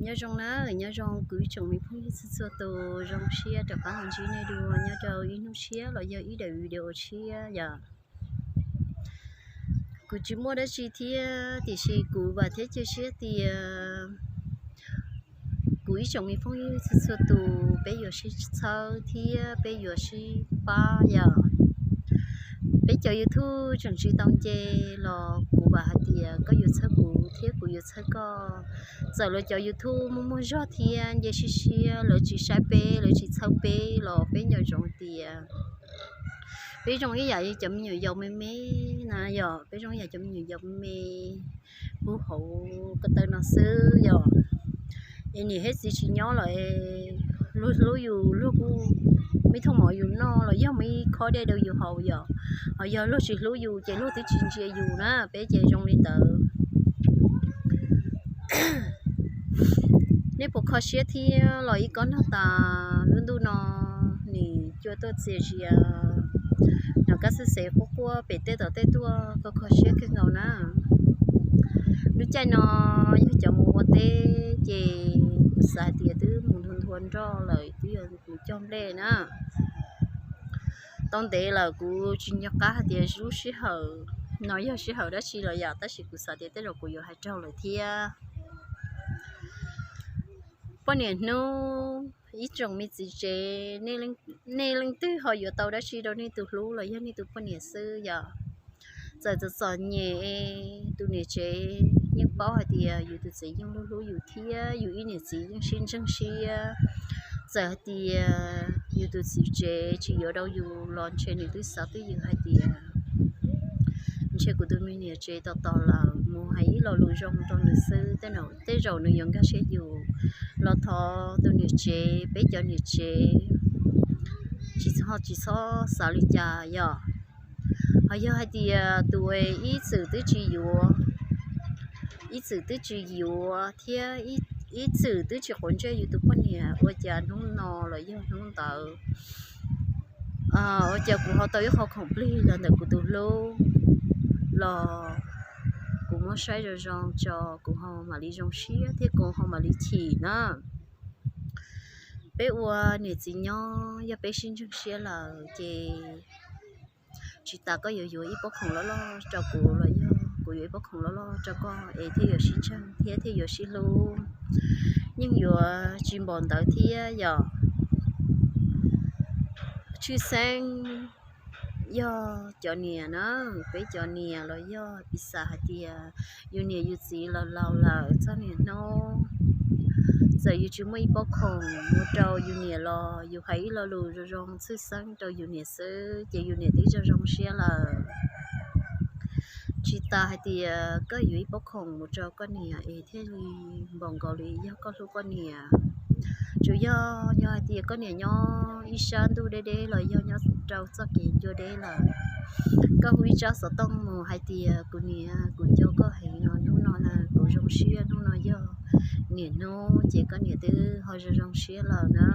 Nyob zoo na, nyob zoo kuv ib tsoom me phooj ywg txhua txhua tus, zoo siab rov qab los ntsib nej dua nyob rau ib hnub tshiab los yog ib daim video tshiab yom. Kuv tsis muaj dab tsi thiab, tiam sis kuv vam thiab cia siab tias kuv ib tsoom me phooj ywg txhua txhua tus peb yuav sib txhawb thiab peb yuav sib pab yom. Peb cov YouTube tseem tsis tau nce los kuv vam hais tias koj yuav txhawb kuv thiab kuv yuav txhawb koj. Txawm lawv cov YouTube muaj muaj zog thiab nce siab siab, lawv tsis saib peb, lawv tsis txhawb peb los peb nco ntsoov tias peb zoo ib yam li cov me nyuam yaus me me na yom, peb zoo ib yam cov me nyuam yaus me me puag hauv ko taw no xwb yom. Es niam thiab txiv tsis nyob los luag hlub yus, luag kuj muaj ib thooj mov yus noj los yog muaj ib khob dej rau yus haus yom. Ho yog luag tsis hlub yus ces luag twb tsis ntsia yus na, peb ces zoo li ntawd. Nej puas kho siab thiab los ib kob nag tas lub ntuj no, nws cua tuaj txias zias, nws kab xwb xev quaj quaj pem tej tom tej tuaj, kho kho siab kawg nkaus na. Lub caij no yog cov mus ua teb ces kuv xav tias twb mus nthua nthua nroj lawm, twb yuav mus cog nplej na. Tau ntev lawm kuv tsis nco qab hais tias lub sij hawm no yog sij hawm dab tsi lawm yom, tab sis kuv xav tias tej zaum kuv yuav hais raug lawm thiab. Poj niam hnub, ib tsoom me txiv tsev, nej leej twg ho yuav tau dab tsi rau nej tus hlub los yog nej tus poj niam xwb yom. Txawm txom txom nyem, tus niam tsev yeej paub hais tias yus tus txiv yeej hlub hlub yus thiab yus ib niam txiv yeej sib ntseeg siab. Txawm hais tias yus tus txiv tsev tsis yuav rau yus los ntshe nws twb xav twb yws hais tias ntshe kuv tus me niam tsev tos tos lawm, mus hais ib lo lus zoo rau nws xwb, tej zaum nws yuav nkag siab yus. Los thov tus niam tsev, peb cov niam tsev tsis txhob, tsis txhob xav li cas yom. Ho yog hais tias tus ib txwm twb tsis yuav, ib txwm twb tsis yuav thiab ib txwm twb tsis quav ntsej yus tus poj niam, ua cas hnub no los yog hnub ntawd, ua cas kuv ho tau ib qho khoom plig los ntawm kuv tus hlub los kuv muab saib zoo zoo tso, kuv ho mam li zoo siab thiab kuv ho mam li chim na. Peb ua niam txiv nyob yog peb sib ntseeg siab lawm ces tsis tas koj yuav yuav ib pob khoom loj loj rau kuv los yog kuv yuav ib pob khoom loj loj rau koj es thiaj yuav sib ntseeg thiab thiaj yuav sib hlub, yeej yuav tsis npaum ntawd thiab yom. Tshwj xeeb yog cov niam na, peb cov niam los yog piv xam hais tias yus niam yus txiv los laus lawm txog niaj hnub, txawm yus tsis muaj ib pob khoom mus rau yus niam los yus hais ib lo lus zoo zoo tshwj xeeb rau yus niam xwb ces yus niam twb zoo zoo siab lawm. Tsis tas hais tias koj yuav ib pob khoom mus rau koj niam es thiaj li npaum nkaus li yog koj hlub koj niam. Tsuas yog, yog hais tias koj niam nyob ib sab ntuj deb deb los yog nyob rau txoj kev ncua deb lawm, koj hu ib tsab xov tooj mus hais tias kuv niam, kuv nco koj heev no, hnub no na kuv zoo siab, hnub no yog niam hnub ces koj niam twb ho zoo zoo siab lawm na.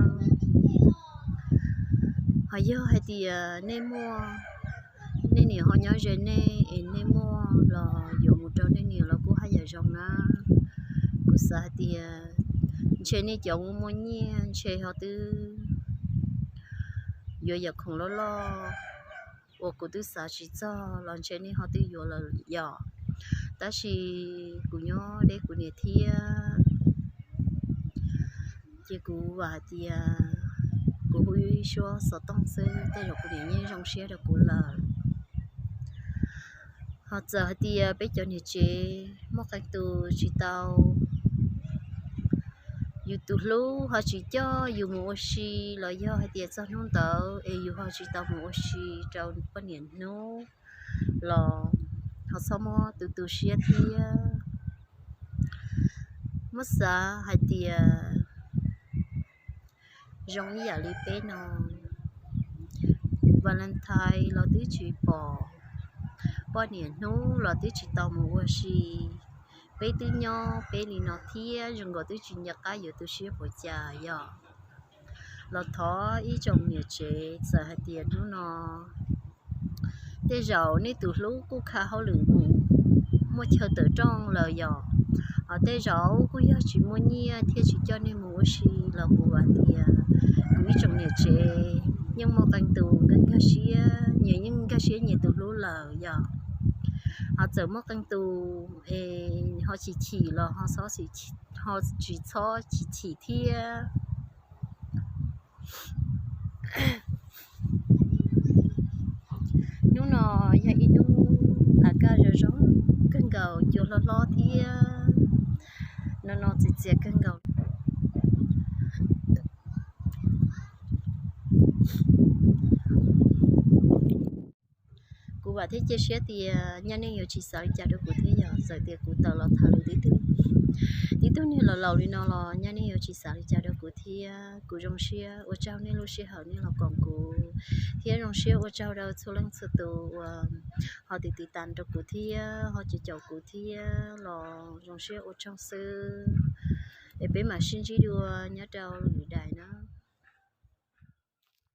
Ho yog hais tias nej muaj, nej niam ho nyob ze nej es nej muaj los yuav mus rau nej niam los kuj haj yam zoo na. Kuv xav hais tias ntshe nej cov muaj muaj nyiaj ntshe ho twb yuav yam khoom loj loj uas kuv twb xav tsis txog los ntshe nej ho twb yuav lawm yom. Tab sis kuv nyob deb kuv niam thiab, ces kuv vam hais tias kuv hu ib suab xov tooj xwb tej zaum kuv niam yeej zoo siab rau kuv lawm. Ho txawm hais tias peb cov niam tsev muaj qee tus tsis tau, yus tus hlub ho tsis coj yus mus ua si los yog hais tias txog hnub ntawd es yus ho tsis tau mus ua si rau poj niam hnub los ho txhob muab tu tu siab thiab. Muab xav hais tias zoo ib yam li peb no, Valentine los twb tsis pom, poj niam hnub los twb tsis tau mus ua si, peb twb nyob peb li no thiab zoo nkaus twb tsis nco qab yuav tu siab puas cas yom. Los thov ib tsoom niam tsev txawm hais tias hnub no tej zaum nej tus hlub kuj kha hauj lwm mus muaj chaw tawm rooj lawm yom, Tej zaum kuj yog tsis muaj nyiaj thiab tsis coj nej mus ua si los kuv vam tias kuv ib tsoom niam tsev yeej muaj qee tus nkag siab, nyias yeej nkag siab nyias tus hlub lawm yog. Ho txawm muaj qee tus es ho chim chim los ho tsis txhob chim chim thiab. Hnub no yog ib hnub a kaj zoo zoo kawg nkaus, cua hlob hlob thiab no no txias txias kawg nkaus. Kuv vam thiab cia siab tias nyaj nej yuav tsis xav li cas rau kuv thiab yog, txawm tias kuv tawm los tham lus tib tug, tib tug niag laus laus li no los nyaj nej yuav tsis xav li cas rau kuv thiab. Kuv zoo siab ua tsaug nej lub sij hawm nej los koom kuv, thiab zoo siab ua tsaug rau txhua leej txhua tus uas ho tiv tiv tas rau kuv thiab ho caum caum kuv thiab los zoo siab ua tsaug xwb. Es peb mam sib ntsib dua nyob rau lwm daim na.